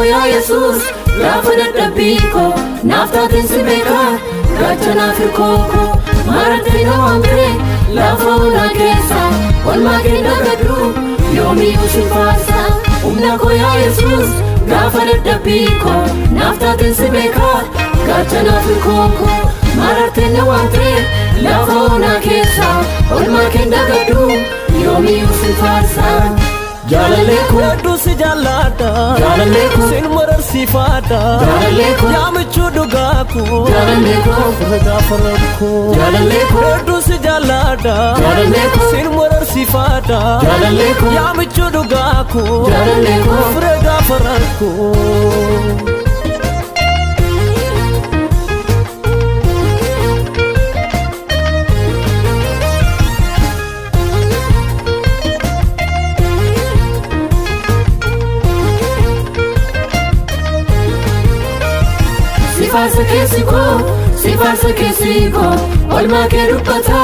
Yaa Yesuus gaafa dadhabbii koo naaf taateen si beekaa gaachana firkoo koo maratee na waamtee lafa onaa keessa olmaa kee dagadhu yoomiyyuu si faarsa. Humna koo yaa Yesuus gaafa dadhabbii koo naaf taateen si beekaa gaachana firkoo koo maratee na waamtee lafa onaa keessa olmaa kee dagadhu yoomiyyuu si faarsa. Jaalallee koo hedduu si jaalladha jaalallee koo sin mararsiifadha jaalallee koo yaamichuu dhugaa koo jaalallee koo fira gaafa rakkoo jaalallee koo hedduu si jaalladha jaalallee koo sin mararsiifadha jaalallee koo yaamichuu dhugaa koo jaalallee koo fira gaafa rakkoo. Sifaarsa keessi koo, sifaarsa keessi koo, olmaa kee dubbata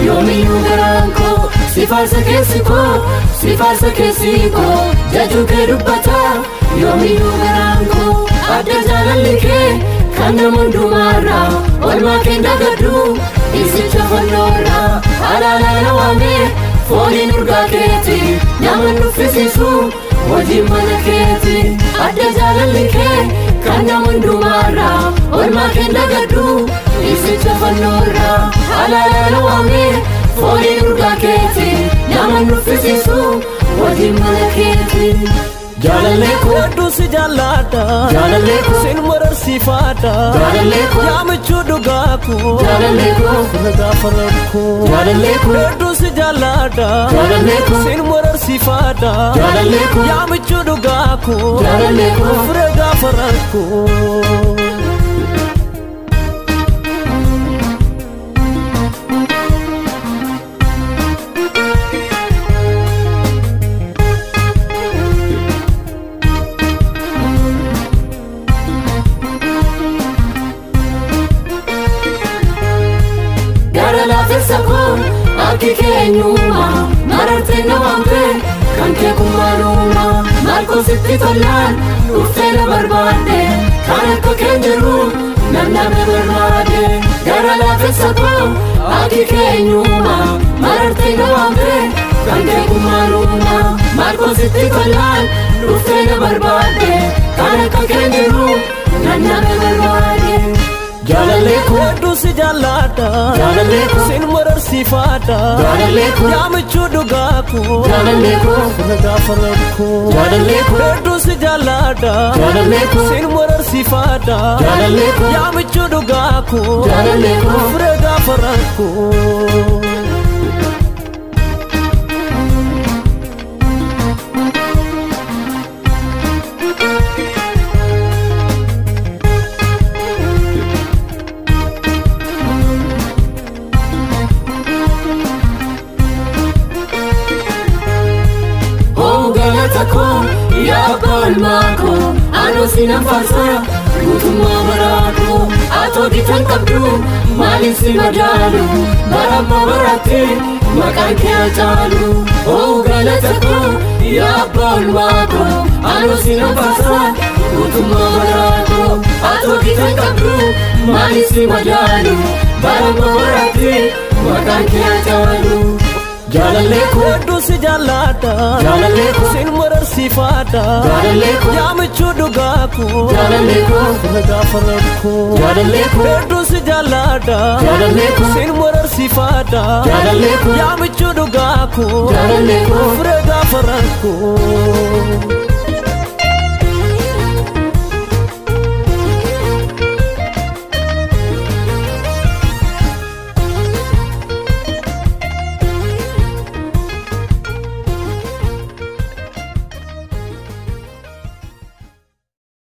yoomiyyuu garaan koo. Sifaarsa keessi koo, sifaarsa keessi koo, jajuu kee dubbata yoomiyyuu garaan koo. Adda jaalalli kee kan nama hundumaarraa olmaa kee dagadhu isicha fannoorraa. Alaalaala waamee fooliin urgaa keeti nama nuffisiisu hojiin mana keeti. Adda jaalalli kee kan nama hundumaarraa olmaa kee dagadhu isicha fannoorraa. Alaalaala waamee fooliin urgaa keeti nama nuffisiisu hojiin mana keeti. Jaalallee koo hedduu si jaalladha jaalallee koo sin mararsiifadha jaalallee koo yaamichuu dhugaa koo jaalallee koo fira gaafa rakkoo jaalallee koo hedduu si jaalladha jaalallee koo sin mararsiifadha jaalallee koo yaamichuu dhugaa koo jaalallee koo fira gaafa rakkoo. Gara laafessa koo akki keenyuma marartee na waamtee kan kee kun maaluma maal sitti tollaan dhuftee na barbaadde kan akka kee jiru nan nama barbaade. Gara laafessa koo akki keenyuma marartee na waamtee kan kee kun maaluma maal sitti tollaan dhuftee na barbaadde kan akka kee jiru nan nama barbaade. Jaalallee koo hedduu si jaalladha jaalallee koo sin mararsiifadha jaalallee koo yaamichuu dhugaa koo jaalallee koo fira gaafa rakkoo jaalallee koo hedduu si jaalladha jaalallee koo sin mararsiifadha jaalallee koo yaamichuu dhugaa koo jaalallee koo fira gaafa rakkoo. Galata koo yaa abbaa olmaa koo anoo sinan faarsa guutummaa baraa koo. Atoo gitan qabdu maaliin si madaalu bara ammaa baraatti maqaan kee haa caalu. Galata koo yaa abbaa olmaa koo anoo sinan faarsa guutummaa baraa koo. Atoo gitan qabdu maaliin si madaalu bara ammaa baraatti maqaan kee haa caalu. Jaalallee koo hedduu si jaalladha jaalallee koo sin mararsiifadha jaalallee koo yaamichuu dhugaa koo jaalallee koo fira gaafa rakkoo jaalallee koo hedduu si jaalladha jaalallee koo sin mararsiifadha jaalallee koo yaamichuu dhugaa koo jaalallee koo fira gaafa rakkoo.